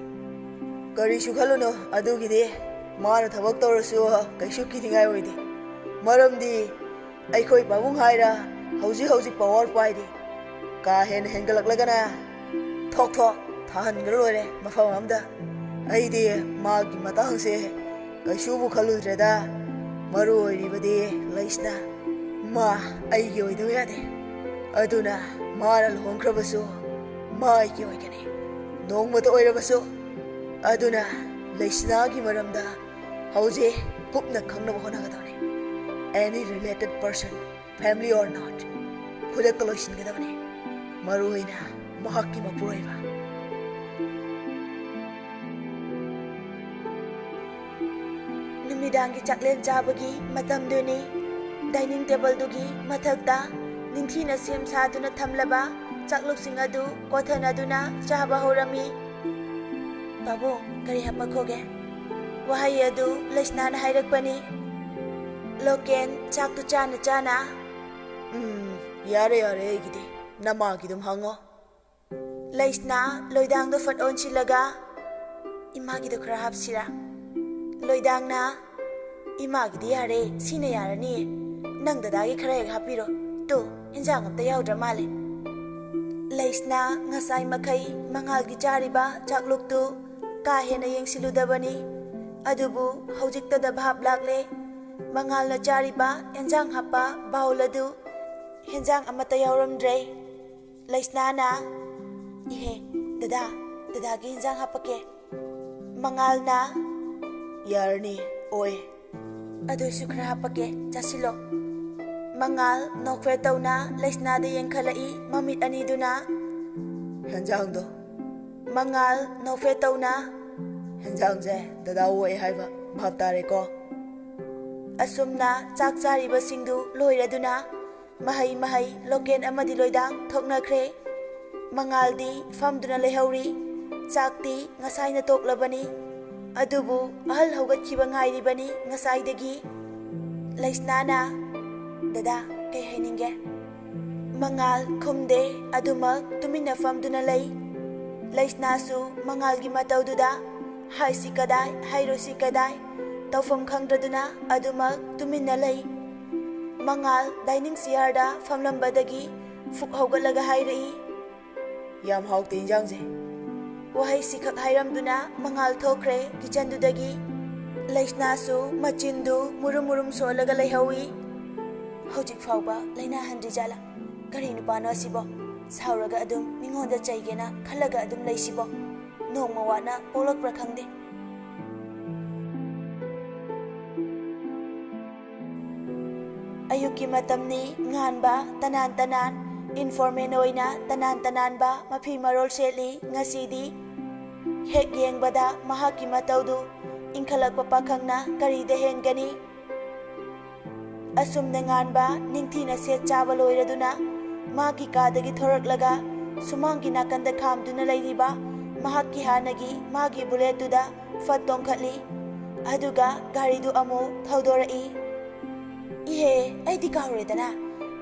"ꯀꯔꯤꯁꯨ ꯈꯜꯂꯨꯅꯨ꯫ ꯑꯗꯨꯒꯤꯗꯤ ꯃꯥꯅ ꯊꯕꯛ ꯇꯧꯔꯁꯨ ꯀꯩꯁꯨ ꯀꯤꯅꯤꯡꯉꯥꯏ ꯑꯣꯏꯗꯦ꯫ ꯃꯔꯝꯗꯤ ꯑꯩꯈꯣꯏ ꯄꯥꯕꯨꯡ ꯍꯥꯏꯔ ꯍꯧꯖꯤꯛ ꯍꯧꯖꯤꯛ ꯄꯋꯥꯔ ꯄꯥꯏꯔꯤ꯫ ꯀꯥ ꯍꯦꯟꯅ ꯍꯦꯟꯒꯠꯂꯛꯂꯒꯅ ꯊꯣꯛ ꯊꯣꯛ ꯊꯥꯍꯟꯈ꯭ꯔ ꯂꯣꯏꯔꯦ ꯃꯐꯝ ꯑꯃꯗ꯫ ꯑꯩꯗꯤ ꯃꯥꯒꯤ ꯃꯇꯥꯡꯁꯦ ꯀꯩꯁꯨꯕꯨ ꯈꯜꯂꯨꯗ꯭ꯔꯦꯗ꯫ ꯃꯔꯨ ꯑꯣꯏꯔꯤꯕꯗꯤ ꯂꯩꯁꯅꯥ꯫ ꯃꯥ ꯑꯩꯒꯤ ꯑꯣꯏꯗꯕ ꯌꯥꯗꯦ꯫ ꯑꯗꯨꯅ ꯃꯥꯅ ꯂꯨꯍꯣꯡꯈ꯭ꯔꯕꯁꯨ ꯃꯥ ꯑꯩꯒꯤ ꯑꯣꯏꯒꯅꯤ, ꯅꯣꯡꯃꯇ ꯑꯣꯏꯔꯕꯁꯨ꯫ ꯑꯗꯨꯅ ꯂꯩꯁꯅꯥꯒꯤ ꯃꯔꯝꯗ ꯍꯧꯖꯤꯛ ꯀꯨꯞꯅ ꯈꯪꯅꯕ ꯍꯣꯠꯅꯒꯗꯕꯅꯤ꯫ Any related person, family or not, ꯈꯨꯗꯛꯇ ꯂꯣꯏꯁꯤꯟꯒꯗꯕꯅꯤ, ꯃꯔꯨꯑꯣꯏꯅ ꯃꯍꯥꯛꯀꯤ ꯃꯄꯨꯔꯣꯏꯕ꯫ ꯅꯨꯃꯤꯗꯥꯡꯒꯤ ꯆꯥꯛꯂꯦꯟ ꯆꯥꯕꯒꯤ ꯃꯇꯝꯗꯨꯅꯤ꯫ ꯗꯥꯏꯅꯤꯡ ꯇꯦꯕꯜꯗꯨꯒꯤ ꯃꯊꯛꯇ ꯅꯤꯡꯊꯤꯅ ꯁꯦꯝ ꯁꯥꯗꯨꯅ ꯊꯝꯂꯕ ꯆꯥꯛꯂꯨꯛꯁꯤꯡ ꯑꯗꯨ ꯀꯣꯊꯅꯗꯨꯅ ꯆꯥꯕ ꯍꯧꯔꯝꯃꯤ꯫ "ꯄꯥꯕꯨꯡ, ꯀꯔꯤ ꯍꯥꯄꯛꯈꯣꯒꯦ?" ꯋꯥꯍꯩ ꯑꯗꯨ ꯂꯩꯁꯅꯥꯅ ꯍꯥꯏꯔꯛꯄꯅꯤ꯫ ꯂꯣꯀꯦꯟ ꯆꯥꯛꯇꯨ ꯆꯥꯅ ꯆꯥꯅ, "ꯎꯝ, ꯌꯥꯔꯦ, ꯌꯥꯔꯦ, ꯑꯩꯒꯤꯗꯤ꯫ ꯅꯃꯥꯒꯤ ꯑꯗꯨꯝ ꯍꯪꯉꯣ꯫" ꯂꯩꯁꯅꯥ ꯂꯣꯏꯗꯥꯡꯗꯣ ꯐꯠ ꯑꯣꯟꯁꯤꯜꯂꯒ, "ꯏꯃꯥꯒꯤꯗꯣ ꯈꯔ ꯍꯥꯞꯁꯤꯔꯥ?" ꯂꯣꯏꯗꯥꯡꯅ, "ꯏꯃꯥꯒꯤꯗꯤ ꯌꯥꯔꯦ, ꯁꯤꯅ ꯌꯥꯔꯅꯤꯌꯦ꯫ ꯅꯪ ꯗꯗꯥꯒꯤ ꯈꯔ ꯍꯦꯛ ꯍꯥꯞꯄꯤꯔꯣ꯫ ꯇꯨ, ꯏꯟꯖꯥꯡ ꯑꯝꯇ ꯌꯥꯎꯗ꯭ꯔ ꯃꯥꯜꯂꯦ꯫" ꯂꯩꯁꯅꯥ ꯉꯁꯥꯏ ꯃꯈꯩ ꯃꯉꯥꯜꯒꯤ ꯆꯥꯔꯤꯕ ꯆꯥꯛꯂꯨꯛꯇꯨ ꯀꯥ ꯍꯦꯟꯅ ꯌꯦꯡꯁꯤꯜꯂꯨꯗꯕꯅꯤ꯫ ꯑꯗꯨꯕꯨ ꯍꯧꯖꯤꯛꯇꯗ ꯚꯥꯞ ꯂꯥꯛꯂꯦ꯫ ꯃꯉꯥꯜꯅ ꯆꯥꯔꯤꯕ ꯑꯦꯟꯖꯥꯡ ꯍꯥꯞꯄ ꯕꯥꯎꯜ ꯑꯗꯨ ꯍꯦꯟꯖꯥꯡ ꯑꯃꯠꯇ ꯌꯥꯎꯔꯝꯗ꯭ꯔꯦ꯫ ꯂꯩꯁꯅꯥꯅ, "ꯏꯍꯦ, ꯗꯗꯥ, ꯗꯗꯥꯒꯤ ꯏꯟꯖꯥꯡ ꯍꯥꯞꯄꯛꯀꯦ꯫" ꯃꯉꯥꯜꯅ, "ꯌꯥꯔꯅꯤ, ꯑꯣꯏ꯫ ꯑꯗꯨꯏꯁꯨ ꯈꯔ ꯍꯥꯞꯄꯛꯀꯦ, ꯆꯥꯁꯤꯜꯂꯣ꯫" ꯃꯉꯥꯜ ꯅꯣꯛꯐꯦꯠ ꯇꯧꯅ ꯂꯩꯁꯅꯥꯗ ꯌꯦꯡꯈꯠꯂꯛꯏ, ꯃꯃꯤꯠ ꯑꯅꯤꯗꯨꯅ꯫ "ꯍꯦꯟꯖꯥꯡꯗꯣ?" ꯃꯉꯥꯜ ꯅꯣꯛꯐꯦꯠ ꯇꯧꯅ, "ꯍꯦꯟꯖꯥꯡꯁꯦ ꯗꯗꯥ ꯑꯣꯏ ꯍꯥꯏꯕ ꯚꯥꯞ ꯇꯥꯔꯦꯀꯣ?" ꯑꯁꯨꯝꯅ ꯆꯥꯛ ꯆꯥꯔꯤꯕꯁꯤꯡꯗꯨ ꯂꯣꯏꯔꯗꯨꯅ ꯃꯍꯩ ꯃꯍꯩ ꯂꯣꯀꯦꯟ ꯑꯃꯗꯤ ꯂꯣꯏꯗꯥꯡ ꯊꯣꯛꯅꯈ꯭ꯔꯦ꯫ ꯃꯉꯥꯜꯗꯤ ꯐꯝꯗꯨꯅ ꯂꯩꯍꯧꯔꯤ꯫ ꯆꯥꯛꯇꯤ ꯉꯁꯥꯏꯅ ꯇꯣꯛꯂꯕꯅꯤ꯫ ꯑꯗꯨꯕꯨ ꯑꯍꯜ ꯍꯧꯒꯠꯈꯤꯕ ꯉꯥꯏꯔꯤꯕꯅꯤ ꯉꯁꯥꯏꯗꯒꯤ꯫ ꯂꯩꯁꯅꯥꯅ, "ꯗꯗꯥ, ꯀꯩ ꯍꯥꯏꯅꯤꯡꯒꯦ?" ꯃꯉꯥꯜ ꯈꯨꯝꯗꯦ, ꯑꯗꯨꯃꯛ ꯇꯨꯃꯤꯟꯅ ꯐꯝꯗꯨꯅ ꯂꯩ꯫ ꯂꯩꯁꯅꯥꯁꯨ ꯃꯉꯥꯜꯒꯤ ꯃꯇꯧꯗꯨꯗ ꯍꯥꯏꯁꯤ ꯀꯗꯥꯏ, ꯍꯥꯏꯔꯣꯏꯁꯤ ꯀꯗꯥꯏ, ꯇꯧꯐꯝ ꯈꯪꯗ꯭ꯔꯗꯨꯅ ꯑꯗꯨꯃꯛ ꯇꯨꯃꯤꯟꯅ ꯂꯩ꯫ ꯃꯉꯥꯜ ꯗꯥꯏꯅꯤꯡ ꯆꯤꯌꯥꯔꯗ ꯐꯝꯂꯝꯕꯗꯒꯤ ꯐꯨꯛ ꯍꯧꯒꯠꯂꯒ ꯍꯥꯏꯔꯛꯏ, "ꯌꯥꯝ ꯍꯥꯎꯇꯦ ꯏꯟꯖꯥꯡꯁꯦ꯫" ꯋꯥꯍꯩꯁꯤꯈꯛ ꯍꯥꯏꯔꯝꯗꯨꯅ ꯃꯉꯥꯜ ꯊꯣꯛꯈ꯭ꯔꯦ ꯀꯤꯆꯟꯗꯨꯗꯒꯤ꯫ ꯂꯩꯁꯅꯥꯁꯨ ꯃꯆꯤꯟꯗꯨ ꯃꯨꯔꯨꯝ ꯃꯨꯔꯨꯝ ꯁꯣꯜꯂꯒ ꯂꯩꯍꯧꯏ꯫ "ꯍꯧꯖꯤꯛ ꯐꯥꯎꯕ ꯂꯥꯏꯅꯥ ꯍꯟꯗ꯭ꯔꯤꯖꯥꯠꯂꯥ? ꯀꯔꯤ ꯅꯨꯄꯥꯅꯣ ꯑꯁꯤꯕꯣ? ꯁꯥꯎꯔꯒ ꯑꯗꯨꯝ ꯃꯤꯉꯣꯟꯗ ꯆꯩꯒꯦꯅ ꯈꯜꯂꯒ ꯑꯗꯨꯝ ꯂꯩꯁꯤꯕꯣ? ꯅꯣꯡꯃ ꯋꯥꯠꯅ ꯄꯣꯛꯂꯛꯄ꯭ꯔꯥ ꯈꯪꯗꯦ꯫" ꯑꯌꯨꯛꯀꯤ ꯃꯇꯝꯅꯤ, ꯉꯥꯟꯕ ꯇꯅꯥꯟ ꯇꯅꯥꯟ, ꯏꯟꯐꯣꯔꯃꯦꯜ ꯑꯣꯏꯅ ꯇꯅꯥꯟ ꯇꯅꯥꯟꯕ ꯃꯐꯤ ꯃꯔꯣꯜ ꯁꯦꯠꯂꯤ꯫ ꯉꯁꯤꯗꯤ ꯍꯦꯛ ꯌꯦꯡꯕꯗ ꯃꯍꯥꯛꯀꯤ ꯃꯇꯧꯗꯨ ꯏꯟꯈꯠꯂꯛꯄ ꯄꯥꯈꯪꯅ ꯀꯔꯤꯗ ꯍꯦꯟꯒꯅꯤ? ꯑꯁꯨꯝꯅ ꯉꯥꯟꯕ ꯅꯤꯡꯊꯤꯅ ꯁꯦꯠ ꯆꯥꯕ ꯂꯣꯏꯔꯗꯨꯅ ꯃꯥꯒꯤ ꯀꯥꯗꯒꯤ ꯊꯣꯔꯛꯂꯒ ꯁꯨꯃꯥꯡꯒꯤ ꯅꯥꯀꯟꯗ ꯈꯥꯝꯗꯨꯅ ꯂꯩꯔꯤꯕ ꯃꯍꯥꯛꯀꯤ ꯍꯥꯟꯅꯒꯤ ꯃꯥꯒꯤ ꯕꯨꯂꯦꯠꯇꯨꯗ ꯐꯠ ꯇꯣꯡꯈꯠꯂꯤ꯫ ꯑꯗꯨꯒ ꯒꯥꯔꯤꯗꯨ ꯑꯃꯨꯛ ꯊꯧꯗꯣꯔꯛꯏ꯫ "ꯏꯍꯦ, ꯑꯩꯗꯤ ꯀꯥꯎꯔꯦꯗꯅ꯫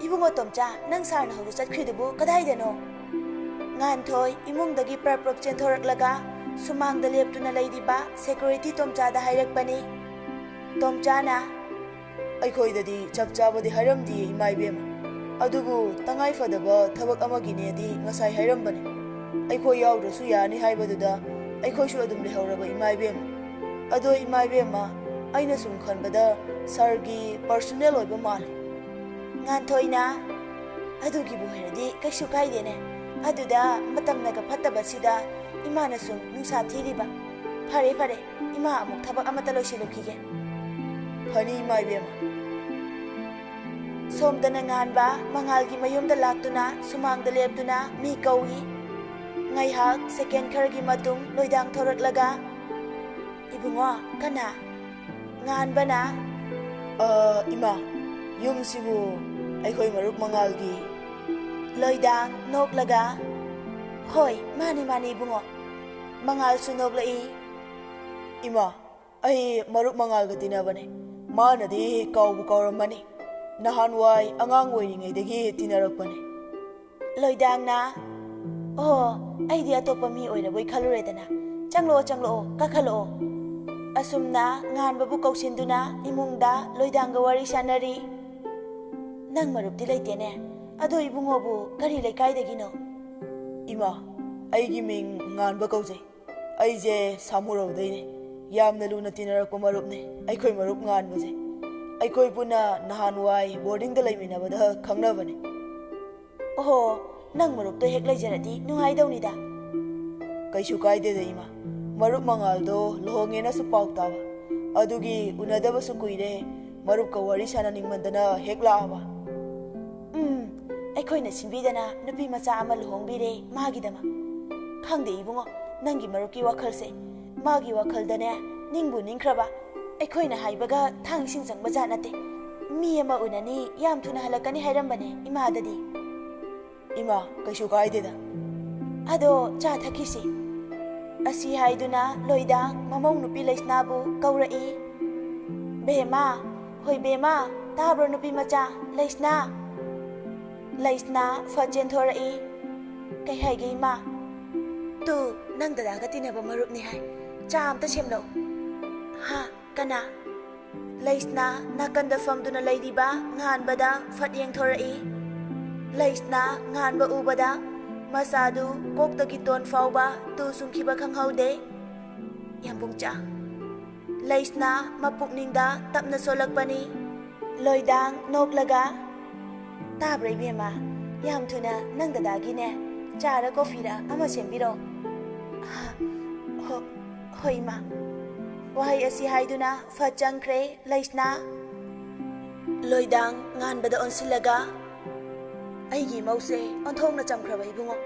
ꯏꯕꯨꯡꯉꯣ ꯇꯣꯝꯆꯥ, ꯅꯪ ꯁꯥꯔꯅ ꯍꯧꯖꯤꯛ ꯆꯠꯈ꯭ꯔꯤꯗꯨꯕꯨ ꯀꯗꯥꯏꯗꯅꯣ?" ꯉꯥꯟꯊꯣꯏ ꯏꯃꯨꯡꯗꯒꯤ ꯄ꯭ꯔꯞ ꯄ꯭ꯔꯞ ꯆꯦꯟꯊꯣꯔꯛꯂꯒ ꯁꯨꯃꯥꯡꯗ ꯂꯦꯞꯇꯨꯅ ꯂꯩꯔꯤꯕ ꯁꯦꯀ꯭ꯌꯨꯔꯤꯇꯤ ꯇꯣꯝꯆꯥꯗ ꯍꯥꯏꯔꯛꯄꯅꯤ꯫ ꯇꯣꯝꯆꯥꯅ, "ꯑꯩꯈꯣꯏꯗꯗꯤ ꯆꯞ ꯆꯥꯕꯗꯤ ꯍꯥꯏꯔꯝꯗꯤꯌꯦ, ꯏꯃꯥ ꯏꯕꯦꯝꯃ꯫ ꯑꯗꯨꯕꯨ ꯇꯉꯥꯏ ꯐꯗꯕ ꯊꯕꯛ ꯑꯃꯒꯤꯅꯦꯗꯤ ꯉꯁꯥꯏ ꯍꯥꯏꯔꯝꯕꯅꯦ꯫ ꯑꯩꯈꯣꯏ ꯌꯥꯎꯗ꯭ꯔꯁꯨ ꯌꯥꯅꯤ ꯍꯥꯏꯕꯗꯨꯗ ꯑꯩꯈꯣꯏꯁꯨ ꯑꯗꯨꯝ ꯂꯩꯍꯧꯔꯕ, ꯏꯃꯥ ꯏꯕꯦꯝꯃ꯫ ꯑꯗꯣ ꯏꯃꯥ ꯏꯕꯦꯝꯃ, ꯑꯩꯅ ꯁꯨꯝ ꯈꯟꯕꯗ ꯁꯥꯔꯒꯤ ꯄꯔꯁꯣꯅꯦꯜ ꯑꯣꯏꯕ ꯃꯥꯜꯂꯦ꯫" ꯉꯥꯟꯊꯣꯏꯅ, "ꯑꯗꯨꯒꯤꯕꯨ ꯑꯣꯏꯔꯗꯤ ꯀꯩꯁꯨ ꯀꯥꯏꯗꯦꯅꯦ꯫ ꯑꯗꯨꯗ ꯃꯇꯝꯅꯒ ꯐꯠꯇꯕꯁꯤꯗ ꯏꯃꯥꯅ ꯁꯨꯝ ꯅꯨꯡꯁꯥ ꯊꯤꯔꯤꯕ꯫ ꯐꯔꯦ, ꯐꯔꯦ, ꯏꯃꯥ ꯑꯃꯨꯛ ꯊꯕꯛ ꯑꯃꯠꯇ ꯂꯣꯏꯁꯤꯜꯂꯨꯈꯤꯒꯦ꯫" "ꯐꯅꯤ, ꯏꯃꯥ ꯏꯕꯦꯝꯃ꯫" ꯁꯣꯝꯗꯅ ꯉꯥꯟꯕ ꯃꯉꯥꯜꯒꯤ ꯃꯌꯨꯝꯗ ꯂꯥꯛꯇꯨꯅ ꯁꯨꯃꯥꯡꯗ ꯂꯦꯞꯇꯨꯅ ꯃꯤ ꯀꯧꯏ꯫ ꯉꯥꯏꯍꯥꯛ ꯁꯦꯀꯦꯟ ꯈꯔꯒꯤ ꯃꯇꯨꯡ ꯂꯣꯏꯗꯥꯡ ꯊꯣꯔꯛꯂꯒ, "ꯏꯕꯨꯡꯉꯣ, ꯀꯅꯥ?" ꯉꯥꯟꯕꯅ, "ꯑ, ꯏꯃꯥ, ꯌꯨꯝꯁꯤꯕꯨ ꯑꯩꯈꯣꯏ ꯃꯔꯨꯞ ꯃꯉꯥꯜꯒꯤ?" ꯂꯣꯏꯗꯥꯡ ꯅꯣꯛꯂꯒ, "ꯍꯣꯏ, ꯃꯥꯅꯤ, ꯃꯥꯅꯤ, ꯏꯕꯨꯡꯉꯣ꯫" ꯃꯉꯥꯜꯁꯨ ꯅꯣꯛꯂꯛꯏ꯫ "ꯏꯃꯥ, ꯑꯩ ꯃꯔꯨꯞ ꯃꯉꯥꯜꯒ ꯇꯤꯟꯅꯕꯅꯦ꯫ ꯃꯥꯅꯗꯤ ꯀꯥꯎꯕꯨ ꯀꯥꯎꯔꯝꯃꯅꯤ꯫ ꯅꯍꯥꯟꯋꯥꯏ ꯑꯉꯥꯡ ꯑꯣꯏꯔꯤꯉꯩꯗꯒꯤ ꯇꯤꯟꯅꯔꯛꯄꯅꯦ꯫" ꯂꯣꯏꯗꯥꯡꯅ, "ꯑꯣ, ꯑꯩꯗꯤ ꯑꯇꯣꯞꯄ ꯃꯤ ꯑꯣꯏꯔꯕꯣꯏ ꯈꯜꯂꯨꯔꯦꯗꯅ꯫ ꯆꯪꯂꯛꯑꯣ, ꯆꯪꯂꯛꯑꯣ, ꯀꯥꯈꯠꯂꯛꯑꯣ꯫" ꯑꯁꯨꯝꯅ ꯉꯥꯟꯕꯕꯨ ꯀꯧꯁꯤꯟꯗꯨꯅ ꯏꯃꯨꯡꯗ ꯂꯣꯏꯗꯥꯡꯒ ꯋꯥꯔꯤ ꯁꯥꯟꯅꯔꯤ꯫ "ꯅꯪ ꯃꯔꯨꯞꯇꯤ ꯂꯩꯇꯦꯅꯦ꯫ ꯑꯗꯣ ꯏꯕꯨꯡꯉꯣꯕꯨ ꯀꯔꯤ ꯂꯩꯀꯥꯏꯗꯒꯤꯅꯣ?" "ꯏꯃꯥ, ꯑꯩꯒꯤ ꯃꯤꯡ ꯉꯥꯟꯕ ꯀꯧꯖꯩ꯫ ꯑꯩꯁꯦ ꯁꯥꯃꯨꯔꯧꯗꯩꯅꯦ꯫ ꯌꯥꯝꯅ ꯂꯨꯅ ꯇꯤꯟꯅꯔꯛꯄ ꯃꯔꯨꯞꯅꯦ ꯑꯩꯈꯣꯏ ꯃꯔꯨꯞ ꯉꯥꯟꯕꯁꯦ꯫ ꯑꯩꯈꯣꯏ ꯄꯨꯟꯅ ꯅꯍꯥꯟꯋꯥꯏ ꯕꯣꯔꯗꯤꯡꯗ ꯂꯩꯃꯤꯟꯅꯕꯗ ꯈꯪꯅꯕꯅꯦ꯫" "ꯑꯣꯍꯣ, ꯅꯪ ꯃꯔꯨꯞꯇꯣ ꯍꯦꯛ ꯂꯩꯖꯔꯗꯤ ꯅꯨꯡꯉꯥꯏꯗꯧꯅꯤꯗ꯫" "ꯀꯩꯁꯨ ꯀꯥꯏꯗꯦꯗ, ꯏꯃꯥ꯫ ꯃꯔꯨꯞ ꯃꯉꯥꯜꯗꯣ ꯂꯨꯍꯣꯡꯉꯦꯅꯁꯨ ꯄꯥꯎ ꯇꯥꯕ꯫ ꯑꯗꯨꯒꯤ ꯎꯅꯗꯕꯁꯨ ꯀꯨꯏꯔꯦ꯫ ꯃꯔꯨꯞꯀ ꯋꯥꯔꯤ ꯁꯥꯟꯅꯅꯤꯡꯃꯟꯗꯅ ꯍꯦꯛ ꯂꯥꯛꯑꯕ꯫" "ꯎꯝ, ꯑꯩꯈꯣꯏꯅ ꯁꯤꯟꯕꯤꯗꯅ ꯅꯨꯄꯤ ꯃꯆꯥ ꯑꯃ ꯂꯨꯍꯣꯡꯕꯤꯔꯦ ꯃꯥꯒꯤꯗꯃꯛ꯫ ꯈꯪꯗꯦ ꯏꯕꯨꯡꯉꯣ, ꯅꯪꯒꯤ ꯃꯔꯨꯞꯀꯤ ꯋꯥꯈꯜꯁꯦ꯫ ꯃꯥꯒꯤ ꯋꯥꯈꯜꯗꯅꯦ, ꯅꯤꯡꯕꯨ ꯅꯤꯡꯈ꯭ꯔꯕ꯫ ꯑꯩꯈꯣꯏꯅ ꯍꯥꯏꯕꯒ ꯊꯥꯡ ꯏꯁꯤꯡ ꯆꯪꯕ ꯖꯥꯠ ꯅꯠꯇꯦ꯫ "ꯃꯤ ꯑꯃ ꯎꯅꯅꯤ, ꯌꯥꯝ ꯊꯨꯅ ꯍꯜꯂꯛꯀꯅꯤ ꯍꯥꯏꯔꯝꯕꯅꯦ ꯏꯃꯥꯗꯗꯤ꯫" "ꯏꯃꯥ, ꯀꯩꯁꯨ ꯀꯥꯏꯗꯦꯗ꯫ ꯑꯗꯣ ꯆꯥ ꯊꯛꯈꯤꯁꯤ꯫" ꯑꯁꯤ ꯍꯥꯏꯗꯨꯅ ꯂꯣꯏꯗꯥꯡ ꯃꯃꯧ ꯅꯨꯄꯤ ꯂꯩꯁꯅꯥꯕꯨ ꯀꯧꯔꯛꯏ꯫ "ꯕꯦꯝꯃ, ꯍꯣꯏ ꯕꯦꯝꯃ, ꯇꯥꯕ꯭ꯔꯣ ꯅꯨꯄꯤ ꯃꯆꯥ? ꯂꯩꯁꯅꯥ!" ꯂꯩꯁꯅꯥ ꯐꯠ ꯆꯦꯟꯊꯣꯔꯛꯏ꯫ "ꯀꯩ ꯍꯥꯏꯒꯦ ꯏꯃꯥ?" "ꯇꯨ, ꯅꯪ ꯗꯗꯥꯒ ꯇꯤꯟꯅꯕ ꯃꯔꯨꯞꯅꯤ ꯍꯥꯏ꯫ ꯆꯥ ꯑꯝꯇ ꯁꯦꯝꯂꯛꯎ꯫" "ꯍꯥ? ꯀꯅꯥ?" ꯂꯩꯁꯅꯥ ꯅꯥꯀꯟꯗ ꯐꯝꯗꯨꯅ ꯂꯩꯔꯤꯕ ꯉꯥꯟꯕꯗ ꯐꯠ ꯌꯦꯡꯊꯣꯔꯛꯏ꯫ ꯂꯩꯁꯅꯥ ꯉꯥꯟꯕ ꯎꯕꯗ ꯃꯆꯥꯗꯨ ꯀꯣꯛꯇꯒꯤ ꯇꯣꯟ ꯐꯥꯎꯕ ꯇꯨ ꯆꯨꯡꯈꯤꯕ ꯈꯪꯍꯧꯗꯦ꯫ ꯌꯥꯝꯕꯨꯡꯆꯥ꯫ ꯂꯩꯁꯅꯥ ꯃꯄꯨꯛꯅꯤꯡꯗ ꯇꯞꯅ ꯁꯣꯜꯂꯛꯄꯅꯤ꯫ ꯂꯣꯏꯗꯥꯡ ꯅꯣꯛꯂꯒ, "ꯇꯥꯕ꯭ꯔꯥ ꯏꯕꯦꯝꯃ? ꯌꯥꯝ ꯊꯨꯅ ꯅꯪ ꯗꯗꯥꯒꯤꯅꯦ ꯆꯥꯔ ꯀꯣꯐꯤꯔ ꯑꯃ ꯁꯦꯝꯕꯤꯔꯣ꯫" "ꯍ-, ꯍꯣ-, ꯍꯣꯏ ꯏꯃꯥ꯫" ꯋꯥꯍꯩ ꯑꯁꯤ ꯍꯥꯏꯗꯨꯅ ꯐꯠ ꯆꯪꯈ꯭ꯔꯦ ꯂꯩꯁꯅꯥ꯫ ꯂꯣꯏꯗꯥꯡ ꯉꯥꯟꯕꯗ ꯑꯣꯟꯁꯤꯜꯂꯒ, "ꯑꯩꯒꯤ ꯏꯃꯧꯁꯦ ꯑꯣꯟꯊꯣꯛꯅ ꯆꯝꯈ꯭ꯔꯕ ꯏꯕꯨꯡꯉꯣ꯫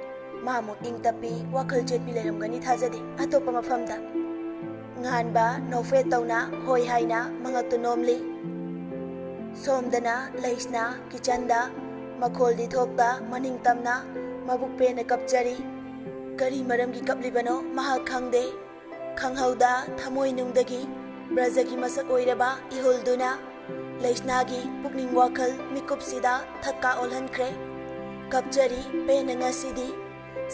ꯃꯥꯃꯨꯛ ꯏꯪ ꯇꯞꯄꯤ, ꯋꯥꯈꯜ ꯆꯦꯠꯄꯤ ꯂꯩꯔꯝꯒꯅꯤ ꯊꯥꯖꯗꯦ ꯑꯇꯣꯞꯄ ꯃꯐꯝꯗ꯫" ꯉꯥꯟꯕ ꯅꯣꯛꯐꯦꯠ ꯇꯧꯅ ꯍꯣꯏ ꯍꯥꯏꯅ ꯃꯉꯛꯇꯨ ꯅꯣꯝꯂꯤ꯫ ꯁꯣꯝꯗꯅ ꯂꯩꯁꯅꯥ ꯀꯤꯆꯟꯗ ꯃꯈꯣꯜꯗꯤ ꯊꯣꯛꯇ ꯃꯅꯤꯡ ꯇꯝꯅ ꯃꯕꯨꯛ ꯄꯦꯟꯅ ꯀꯞꯆꯔꯤ꯫ ꯀꯔꯤ ꯃꯔꯝꯒꯤ ꯀꯞꯂꯤꯕꯅꯣ ꯃꯍꯥꯛ ꯈꯪꯗꯦ꯫ ꯈꯪꯍꯧꯗ ꯊꯃꯣꯏꯅꯨꯡꯗꯒꯤ ꯕ꯭ꯔꯖꯒꯤ ꯃꯁꯛ ꯑꯣꯏꯔꯕ ꯏꯍꯨꯜꯗꯨꯅ ꯂꯩꯁꯅꯥꯒꯤ ꯄꯨꯛꯅꯤꯡ ꯋꯥꯈꯜ ꯃꯤꯀꯨꯞꯁꯤꯗ ꯊꯛꯀꯥ ꯑꯣꯜꯍꯟꯈ꯭ꯔꯦ꯫ ꯀꯞꯆꯔꯤ ꯄꯦꯟꯅ ꯉꯁꯤꯗꯤ,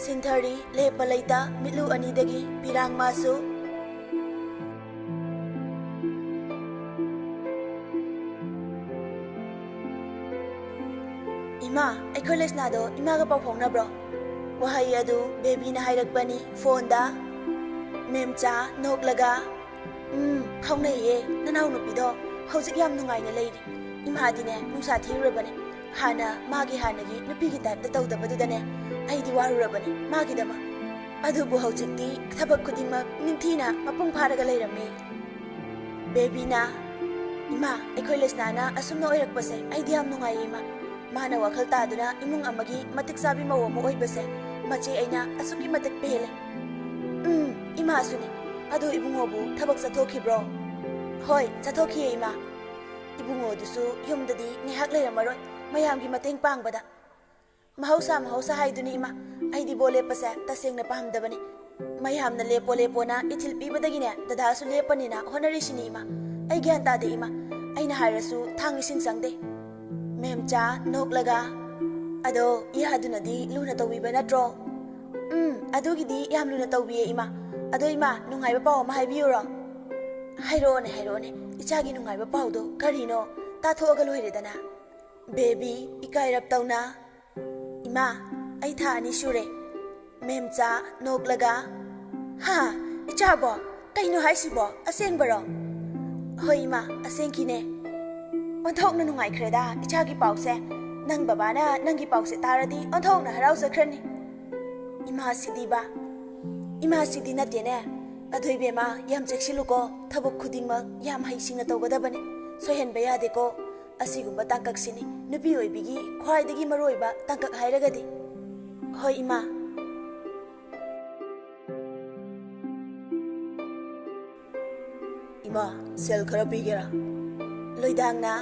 ꯁꯤꯟꯊꯔꯤ ꯂꯦꯞꯄ ꯂꯩꯇ ꯃꯤꯠꯂꯨ ꯑꯅꯤꯗꯒꯤ ꯄꯤꯔꯥꯡ ꯃꯥꯁꯨ꯫ "ꯏꯃꯥ, ꯑꯩꯈꯣꯏ ꯂꯩꯁꯅꯥꯗꯣ ꯏꯃꯥꯒ ꯄꯥꯎ ꯐꯥꯎꯅꯕ꯭ꯔꯣ?" ꯋꯥꯍꯩ ꯑꯗꯨ ꯕꯦꯕꯤꯅ ꯍꯥꯏꯔꯛꯄꯅꯤ ꯐꯣꯟꯗ꯫ ꯃꯦꯝꯆꯥ ꯅꯣꯛꯂꯒ, "ꯎꯝ, ꯐꯥꯎꯅꯩꯌꯦ꯫ ꯅꯅꯥꯎꯅꯨꯄꯤꯗꯣ ꯍꯧꯖꯤꯛ ꯌꯥꯝ ꯅꯨꯡꯉꯥꯏꯅ ꯂꯩꯔꯤ꯫ ꯏꯃꯥꯗꯤꯅꯦ ꯅꯨꯡꯁꯥ ꯊꯤꯔꯨꯔꯕꯅꯦ꯫ ꯍꯥꯟꯅ ꯃꯥꯒꯤ ꯍꯥꯟꯅꯒꯤ ꯅꯨꯄꯤꯒꯤ ꯇꯥꯏꯞꯇ ꯇꯧꯗꯕꯗꯨꯗꯅꯦ ꯑꯩꯗꯤ ꯋꯥꯔꯨꯔꯕꯅꯦ ꯃꯥꯒꯤꯗꯃꯛ꯫ ꯑꯗꯨꯕꯨ ꯍꯧꯖꯤꯛꯇꯤ ꯊꯕꯛ ꯈꯨꯗꯤꯡꯃꯛ ꯅꯤꯡꯊꯤꯅ ꯃꯄꯨꯡ ꯐꯥꯔꯒ ꯂꯩꯔꯝꯃꯤ꯫" ꯕꯦꯕꯤꯅ, "ꯏꯃꯥ, ꯑꯩꯈꯣꯏ ꯂꯩꯁꯅꯥꯅ ꯑꯁꯨꯝꯅ ꯑꯣꯏꯔꯛꯄꯁꯦ ꯑꯩꯗꯤ ꯌꯥꯝ ꯅꯨꯡꯉꯥꯏꯌꯦ ꯏꯃꯥ꯫ ꯃꯥꯅ ꯋꯥꯈꯜ ꯇꯥꯗꯨꯅ ꯏꯃꯨꯡ ꯑꯃꯒꯤ ꯃꯇꯤꯛ ꯆꯥꯕꯤ ꯃꯧ ꯑꯃ ꯑꯣꯏꯕꯁꯦ ꯃꯆꯦ ꯑꯩꯅ ꯑꯁꯨꯛꯀꯤ ꯃꯇꯤꯛ ꯄꯦꯜꯂꯦ꯫" "ꯎꯝ, ꯏꯃꯥꯁꯨꯅꯦ꯫ ꯑꯗꯨ ꯏꯕꯨꯡꯉꯣꯕꯨ ꯊꯕꯛ ꯆꯠꯊꯣꯛꯈꯤꯕ꯭ꯔꯣ?" "ꯍꯣꯏ, ꯆꯠꯊꯣꯛꯈꯤꯌꯦ ꯏꯃꯥ꯫ ꯏꯕꯨꯡꯉꯣꯗꯨꯁꯨ ꯌꯨꯝꯗꯗꯤ ꯉꯥꯏꯍꯥꯛ ꯂꯩꯔꯝꯃꯔꯣꯏ, ꯃꯌꯥꯝꯒꯤ ꯃꯇꯦꯡ ꯄꯥꯡꯕꯗ꯫ ꯃꯍꯧꯁꯥ ꯃꯍꯧꯁꯥ ꯍꯥꯏꯗꯨꯅꯤ ꯏꯃꯥ, ꯑꯩꯗꯤ ꯕꯣ ꯂꯦꯞꯄꯁꯦ ꯇꯁꯦꯡꯅ ꯄꯥꯝꯗꯕꯅꯤ꯫ ꯃꯌꯥꯝꯅ ꯂꯦꯞꯄꯣ ꯂꯦꯞꯄꯣꯅ ꯏꯊꯤꯜ ꯄꯤꯕꯗꯒꯤꯅꯦ ꯗꯗꯥꯁꯨ ꯂꯦꯞꯄꯅꯤꯅ ꯍꯣꯠꯅꯔꯤꯁꯤꯅꯤ ꯏꯃꯥ꯫ ꯑꯩ ꯒ꯭ꯌꯥꯟ ꯇꯥꯗꯦ ꯏꯃꯥ, ꯑꯩꯅ ꯍꯥꯏꯔꯁꯨ ꯊꯥꯡ ꯏꯁꯤꯡ ꯆꯪꯗꯦ꯫ ꯃꯦꯝꯆꯥ ꯅꯣꯛꯂꯒ, "ꯑꯗꯣ ꯏꯌꯥꯗꯨꯅꯗꯤ ꯂꯨꯅ ꯇꯧꯕꯤꯕ ꯅꯠꯇ꯭ꯔꯣ?" "ꯎꯝ, ꯑꯗꯨꯒꯤꯗꯤ ꯌꯥꯝ ꯂꯨꯅ ꯇꯧꯕꯤꯌꯦ ꯏꯃꯥ꯫ ꯑꯗꯣ ꯏꯃꯥ, ꯅꯨꯡꯉꯥꯏꯕ ꯄꯥꯎ ꯑꯃ ꯍꯥꯏꯕꯤꯌꯨꯔꯣ?" "ꯍꯥꯏꯔꯛꯑꯣꯅꯦ, ꯍꯥꯏꯔꯛꯑꯣꯅꯦ, ꯏꯆꯥꯒꯤ ꯅꯨꯡꯉꯥꯏꯕ ꯄꯥꯎꯗꯣ ꯀꯔꯤꯅꯣ? ꯇꯥꯊꯣꯛꯑꯒ ꯂꯣꯏꯔꯦꯗꯅ꯫" ꯕꯦꯕꯤ ꯏꯀꯥꯏꯔꯞ ꯇꯧꯅ, "ꯏꯃꯥ, ꯑꯩ ꯊꯥ ꯑꯅꯤ ꯁꯨꯔꯦ꯫" ꯃꯦꯝꯆꯥ ꯅꯣꯛꯂꯒ, "ꯍꯥ, ꯏꯆꯥꯕꯣ? ꯀꯩꯅꯣ ꯍꯥꯏꯁꯤꯕꯣ? ꯑꯁꯦꯡꯕꯔꯣ?" "ꯍꯣꯏ ꯏꯃꯥ, ꯑꯁꯦꯡꯀꯤꯅꯦ꯫" "ꯑꯣꯟꯊꯣꯛꯅ ꯅꯨꯡꯉꯥꯏꯈ꯭ꯔꯦꯗ ꯏꯆꯥꯒꯤ ꯄꯥꯎꯁꯦ꯫ ꯅꯪ ꯕꯕꯥꯅ ꯅꯪꯒꯤ ꯄꯥꯎꯁꯦ ꯇꯥꯔꯗꯤ ꯑꯣꯟꯊꯣꯛꯅ ꯍꯔꯥꯎꯖꯈ꯭ꯔꯅꯤ꯫" "ꯏꯃꯥꯁꯤꯗꯤꯕ꯫" "ꯏꯃꯥꯁꯤꯗꯤ ꯅꯠꯇꯦꯅꯦ꯫ ꯑꯗꯨ ꯏꯕꯦꯝꯃ, ꯌꯥꯝ ꯆꯦꯛꯁꯤꯜꯂꯨꯀꯣ꯫ ꯊꯕꯛ ꯈꯨꯗꯤꯡꯃꯛ ꯌꯥꯝ ꯍꯩꯁꯤꯡꯅ ꯇꯧꯒꯗꯕꯅꯤ꯫ ꯁꯣꯏꯍꯟꯕ ꯌꯥꯗꯦꯀꯣ꯫ ꯑꯁꯤꯒꯨꯝꯕ ꯇꯥꯡꯀꯛꯁꯤꯅꯤ ꯅꯨꯄꯤ ꯑꯣꯏꯕꯤꯒꯤ ꯈ꯭ꯋꯥꯏꯗꯒꯤ ꯃꯔꯨꯑꯣꯏꯕ ꯇꯥꯡꯀꯛ ꯍꯥꯏꯔꯒꯗꯤ꯫" "ꯍꯣꯏ ꯏꯃꯥ꯫" "ꯏꯃꯥ, ꯁꯦꯜ ꯈꯔ ꯄꯤꯒꯦꯔꯥ?" ꯂꯣꯏꯗꯥꯡꯅ,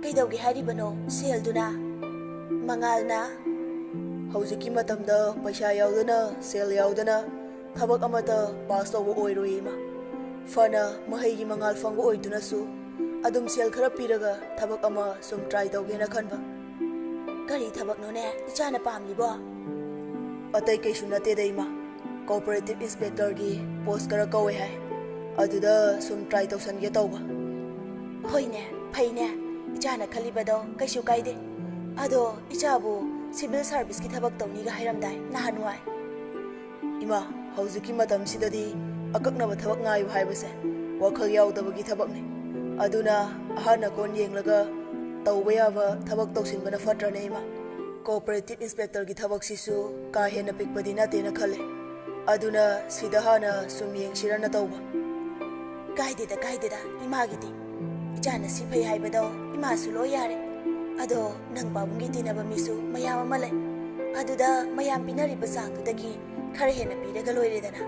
"ꯀꯩꯗꯧꯒꯦ ꯍꯥꯏꯔꯤꯕꯅꯣ ꯁꯦꯜꯗꯨꯅ?" ꯃꯉꯥꯜꯅ, "ꯍꯧꯖꯤꯛꯀꯤ ꯃꯇꯝꯗ ꯄꯩꯁꯥ ꯌꯥꯎꯗꯅ, ꯁꯦꯜ ꯌꯥꯎꯗꯅ ꯊꯕꯛ ꯑꯃꯠꯇ ꯄꯥꯁ ꯇꯧꯕ ꯑꯣꯏꯔꯣꯏ ꯏꯃꯥ꯫ ꯐꯅ ꯃꯍꯩꯒꯤ ꯃꯉꯥꯜ ꯐꯪꯕ ꯑꯣꯏꯗꯨꯅꯁꯨ ꯑꯗꯨꯝ ꯁꯦꯜ ꯈꯔ ꯄꯤꯔꯒ ꯊꯕꯛ ꯑꯃ ꯁꯨꯝ ꯇ꯭ꯔꯥꯏ ꯇꯧꯒꯦꯅ ꯈꯟꯕ꯫" "ꯀꯔꯤ ꯊꯕꯛꯅꯣꯅꯦ ꯏꯆꯥꯅ ꯄꯥꯝꯂꯤꯕꯣ?" "ꯑꯇꯩ ꯀꯩꯁꯨ ꯅꯠꯇꯦꯗ ꯏꯃꯥ, ꯀꯣꯑꯣꯄꯔꯦꯇꯤꯚ ꯏꯟꯁꯄꯦꯛꯇꯔꯒꯤ ꯄꯣꯁ ꯈꯔ ꯀꯧꯋꯦ ꯍꯥꯏ, ꯑꯗꯨꯗ ꯁꯨꯝ ꯇ꯭ꯔꯥꯏ ꯇꯧꯁꯟꯒꯦ ꯇꯧꯕ꯫" "ꯍꯣꯏꯅꯦ, ꯐꯩꯅꯦ, ꯏꯆꯥꯅ ꯈꯜꯂꯤꯕꯗꯣ ꯀꯩꯁꯨ ꯀꯥꯏꯗꯦ꯫ ꯑꯗꯣ ꯏꯆꯥꯕꯨ ꯁꯤꯚꯤꯜ ꯁꯥꯔꯚꯤꯁꯀꯤ ꯊꯕꯛ ꯇꯧꯅꯤꯒ ꯍꯥꯏꯔꯝꯗꯥꯏ ꯅꯍꯥꯟꯋꯥꯏ?" "ꯏꯃꯥ, ꯍꯧꯖꯤꯛꯀꯤ ꯃꯇꯝꯁꯤꯗꯗꯤ ꯑꯀꯛꯅꯕ ꯊꯕꯛ ꯉꯥꯏꯕ ꯍꯥꯏꯕꯁꯦ ꯋꯥꯈꯜ ꯌꯥꯎꯗꯕꯒꯤ ꯊꯕꯛꯅꯤ꯫ ꯑꯗꯨꯅ ꯑꯍꯥꯟ ꯑꯀꯣꯟ ꯌꯦꯡꯂꯒ ꯇꯧꯕ ꯌꯥꯕ ꯊꯕꯛ ꯇꯧꯁꯤꯟꯕꯅ ꯐꯠꯇ꯭ꯔꯅꯦ ꯏꯃꯥ? ꯀꯣꯑꯣꯄꯔꯦꯇꯤꯚ ꯏꯟꯁꯄꯦꯛꯇꯔꯒꯤ ꯊꯕꯛꯁꯤꯁꯨ ꯀꯥ ꯍꯦꯟꯅ ꯄꯤꯛꯄꯗꯤ ꯅꯠꯇꯦꯅ ꯈꯜꯂꯦ꯫ ꯑꯗꯨꯅ ꯁꯤꯗ ꯍꯥꯟꯅ ꯁꯨꯝ ꯌꯦꯡꯁꯤꯔꯅ ꯇꯧꯕ꯫" "ꯀꯥꯏꯗꯦꯗ, ꯀꯥꯏꯗꯦꯗ, ꯏꯃꯥꯒꯤꯗꯤ꯫ ꯏꯆꯥꯅ ꯁꯤ ꯐꯩ ꯍꯥꯏꯕꯗꯣ ꯏꯃꯥꯁꯨ ꯂꯣꯏ ꯌꯥꯔꯦ꯫ ꯑꯗꯣ ꯅꯪ ꯄꯥꯕꯨꯡꯒꯤ ꯇꯤꯟꯅꯕ ꯃꯤꯁꯨ ꯃꯌꯥꯝ ꯑꯃ ꯂꯩ꯫ ꯑꯗꯨꯗ ꯃꯌꯥꯝ ꯄꯤꯅꯔꯤꯕ ꯆꯥꯡꯗꯨꯗꯒꯤ ꯈꯔ ꯍꯦꯟꯅ ꯄꯤꯔꯒ ꯂꯣꯏꯔꯦꯗꯅ꯫"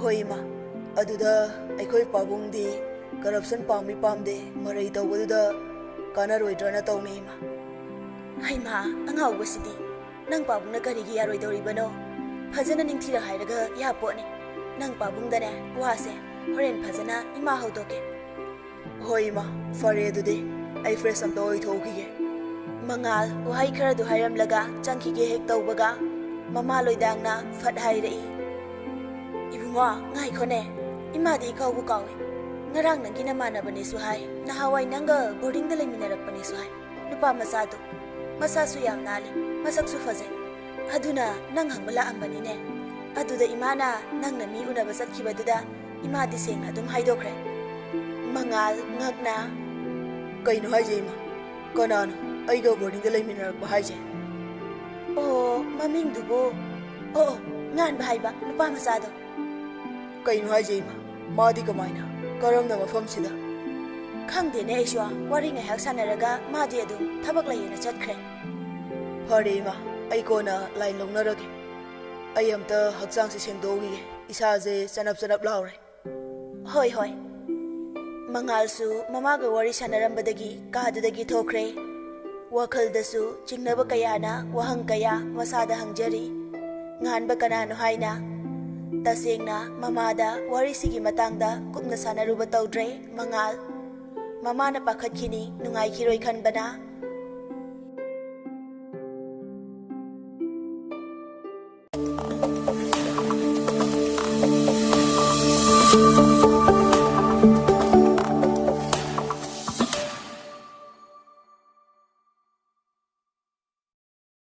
"ꯍꯣꯏ ꯏꯃꯥ, ꯑꯗꯨꯗ ꯑꯩꯈꯣꯏ ꯄꯥꯕꯨꯡꯗꯤ ꯀꯔꯞꯁꯟ ꯄꯥꯝꯃꯤ ꯄꯥꯝꯗꯦ ꯃꯔꯩ ꯇꯧꯕꯗꯨꯗ ꯀꯥꯟꯅꯔꯣꯏꯗ꯭ꯔꯅ ꯇꯧꯅꯤ, ꯏꯃꯥ꯫ ꯍꯩꯃꯥ, ꯑꯉꯥꯎꯕꯁꯤꯗꯤ꯫ ꯅꯪ ꯄꯥꯕꯨꯡꯅ ꯀꯔꯤꯒꯤ ꯌꯥꯔꯣꯏꯗꯧꯔꯤꯕꯅꯣ? ꯐꯖꯅ ꯅꯤꯡꯊꯤꯅ ꯍꯥꯏꯔꯒ ꯌꯥꯄꯣꯠꯅꯤ꯫ ꯅꯪ ꯄꯥꯕꯨꯡꯗꯅꯦ, ꯋꯥꯁꯦ ꯍꯣꯔꯦꯟ ꯐꯖꯅ ꯏꯃꯥ ꯍꯧꯗꯣꯛꯀꯦ꯫ ꯍꯣꯏ ꯏꯃꯥ, ꯐꯔꯦ ꯑꯗꯨꯗꯤ꯫ ꯑꯩ ꯐ꯭ꯔꯦꯁ ꯑꯝꯇ ꯑꯣꯏꯊꯣꯛꯈꯤꯒꯦ꯫ ꯃꯉꯥꯜ ꯋꯥꯍꯩ ꯈꯔꯗꯨ ꯍꯥꯏꯔꯝꯂꯒ ꯆꯪꯈꯤꯒꯦ ꯍꯦꯛ ꯇꯧꯕꯒ, ꯃꯃꯥ ꯂꯣꯏꯗꯥꯡꯅ ꯐꯠ ꯍꯥꯏꯔꯛꯏ, "ꯏꯕꯨꯡꯉꯣ, ꯉꯥꯏꯈꯣꯅꯦ꯫ ꯏꯃꯥꯗꯤ ꯏꯀꯥꯎꯕꯨ ꯀꯥꯎꯏ꯫ ꯉꯔꯥꯡ ꯅꯪꯒꯤ ꯅꯃꯥꯟꯅꯕꯅꯦꯁꯨ ꯍꯥꯏ, ꯅꯍꯥꯟꯋꯥꯏ ꯅꯪꯒ ꯕꯣꯔꯗꯤꯡꯗ ꯂꯩꯃꯤꯟꯅꯔꯛꯄꯅꯦꯁꯨ ꯍꯥꯏ꯫ ꯅꯨꯄꯥ ꯃꯆꯥꯗꯣ, ꯃꯁꯥꯁꯨ ꯌꯥꯝ ꯅꯥꯜꯂꯤ, ꯃꯁꯛꯁꯨ ꯐꯖꯩ꯫ ꯑꯗꯨꯅ ꯅꯪ ꯍꯪꯕ ꯂꯥꯛꯑꯝꯕꯅꯤꯅꯦ꯫ ꯑꯗꯨꯗ ꯏꯃꯥꯅ ꯅꯪꯅ ꯃꯤ ꯎꯅꯕ ꯆꯠꯈꯤꯕꯗꯨꯗ ꯏꯃꯥꯗꯤ ꯁꯦꯡꯅ ꯑꯗꯨꯝ ꯍꯥꯏꯗꯣꯛꯈ꯭ꯔꯦ꯫" ꯃꯉꯥꯜ ꯉꯛꯅ, "ꯀꯩꯅꯣ ꯍꯥꯏꯁꯦ ꯏꯃꯥ? ꯀꯅꯥꯅꯣ ꯑꯩꯒ ꯕꯣꯔꯗꯤꯡꯗ ꯂꯩꯃꯤꯟꯅꯔꯛꯄ ꯍꯥꯏꯁꯦ?" "ꯑꯣ, ꯃꯃꯤꯡꯗꯨꯕꯨ, ꯑꯣ, ꯑꯣ, ꯉꯥꯟꯕ ꯍꯥꯏꯕ, ꯅꯨꯄꯥ ꯃꯆꯥꯗꯣ꯫" "ꯀꯩꯅꯣ ꯍꯥꯏꯁꯦ ꯏꯃꯥ? ꯃꯥꯗꯤ ꯀꯃꯥꯏꯅ? ꯀꯔꯝꯅ ꯃꯐꯝꯁꯤꯗ?" "ꯈꯪꯗꯦꯅꯦ ꯑꯩꯁꯨ꯫ ꯋꯥꯔꯤ ꯉꯥꯏꯍꯥꯛ ꯁꯥꯟꯅꯔꯒ ꯃꯥꯗꯤ ꯑꯗꯨꯝ ꯊꯕꯛ ꯂꯩꯌꯦꯅ ꯆꯠꯈ꯭ꯔꯦ꯫" "ꯐꯔꯦ ꯏꯃꯥ, ꯑꯩ ꯀꯣꯟꯅ ꯂꯥꯏꯟ ꯂꯧꯅꯔꯒꯦ꯫ ꯑꯩ ꯑꯝꯇ ꯍꯛꯆꯥꯡꯁꯦ ꯁꯦꯡꯗꯣꯛꯎꯈꯤꯒꯦ꯫ ꯏꯁꯥꯁꯦ ꯆꯅꯞ ꯆꯅꯞ ꯂꯥꯎꯔꯦ꯫" "ꯍꯣꯏ, ꯍꯣꯏ꯫" ꯃꯉꯥꯜꯁꯨ ꯃꯃꯥꯒ ꯋꯥꯔꯤ ꯁꯥꯟꯅꯔꯝꯕꯗꯒꯤ ꯀꯥꯗꯨꯗꯒꯤ ꯊꯣꯛꯈ꯭ꯔꯦ꯫ ꯋꯥꯈꯜꯗꯁꯨ ꯆꯤꯡꯅꯕ ꯀꯌꯥꯅ ꯋꯥꯍꯪ ꯀꯌꯥ ꯃꯁꯥꯗ ꯍꯪꯖꯔꯤ꯫ ꯉꯥꯟꯕ ꯀꯅꯥꯅꯣ ꯍꯥꯏꯅ꯫ ꯇꯁꯦꯡꯅ ꯃꯃꯥꯗ ꯋꯥꯔꯤꯁꯤꯒꯤ ꯃꯇꯥꯡꯗ ꯀꯨꯞꯅ ꯁꯥꯟꯅꯔꯨꯕ ꯇꯧꯗ꯭ꯔꯦ ꯃꯉꯥꯜ꯫ ꯃꯃꯥꯅ ꯄꯥꯈꯠꯈꯤꯅꯤ, ꯅꯨꯡꯉꯥꯏꯈꯤꯔꯣꯏ ꯈꯟꯕꯅ꯫